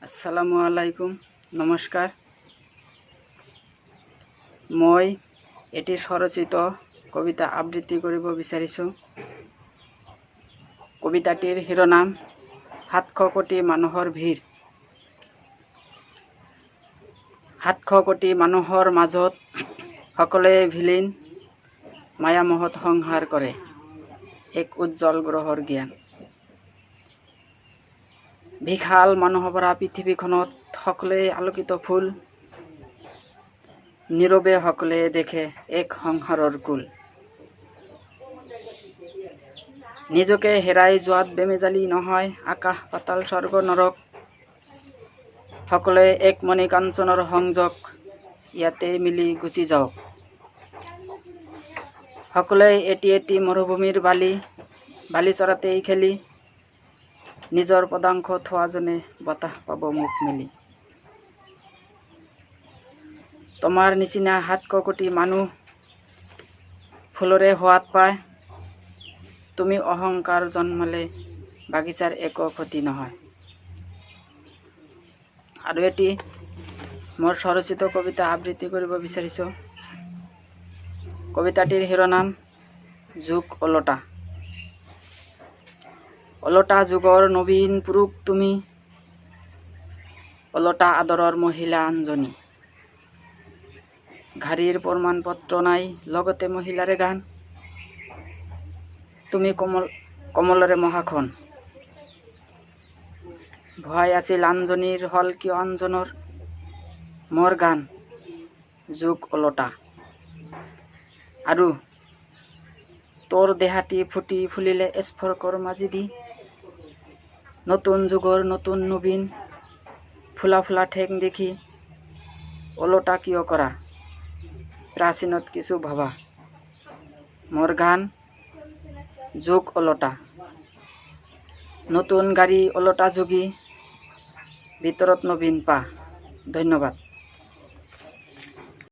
আসসালামু আলাইকুম, নমস্কাৰ। মই এটি স্বৰচিত কবিতা আবৃত্তি কৰিব বিচাৰিছোঁ। কবিতাটিৰ শিৰোনাম 700 কোটি মানুহৰ ভিৰ। 700 কোটি মানুহৰ মাজত সকলোৱে বিলীন মায়ামোহত সংসাৰ কৰে এক উজ্জ্বল গ্ৰহৰ জ্ঞান। বিশাল মানুহভৰা পৃথিৱীখনত সকলোৱে আলোকিত ফুল, নীৰৱে সকলোৱে দেখে এক সংসাৰৰ কুল। নিজকে হেৰাই যোৱাত বেমেজালি নহয়, আকাশ পাতাল স্বৰ্গ নৰক সকলোৱে এক মণি কাঞ্চনৰ সংযোগ, ইয়াতেই মিলি গুচি যাওক। সকলোৱে এটি এটি মৰুভূমিৰ বালি, বালিচৰাতেই খেলি নিজৰ পদাংক থোৱাজনে বতাহ পাব মুখ মেলি। তোমাৰ নিচিনা 700 কোটি মানুহ ফুলৰে সোৱাদ পায়, তুমি অহংকাৰ জন্মালে বাগিচাৰ একো ক্ষতি নহয়। আৰু এটি মোৰ স্বৰচিত কবিতা আবৃত্তি কৰিব বিচাৰিছোঁ। কবিতাটিৰ শিৰোনাম যুগ ওলোটা। ওলোটা যুগৰ নবীন পুৰুষ তুমি, ওলোটা আদৰৰ মহিলা আনজনী। গাড়ীৰ প্ৰমাণ পত্ৰ নাই, লগতে মহিলাৰে গান। তুমি কমল কমলৰে মহাখন ভয় আছিল আনজনীৰ, হল কিয় আনজনৰ? মোৰ গান যুগ ওলোটা। আৰু তোৰ দেহাটি ফুটি ফুলিলে স্পৰ্শৰ মাজেদি, নতুন যুগৰ নতুন নবীন ফুলা ফুলা ঠেং দেখি ওলোটা কিয় কৰা? প্ৰাচীনত কিছু ভাবা। মোৰ গান যুগ ওলোটা। নতুন গাড়ী ওলোটা যোগী, ভিতৰত নবীন পা। ধন্যবাদ।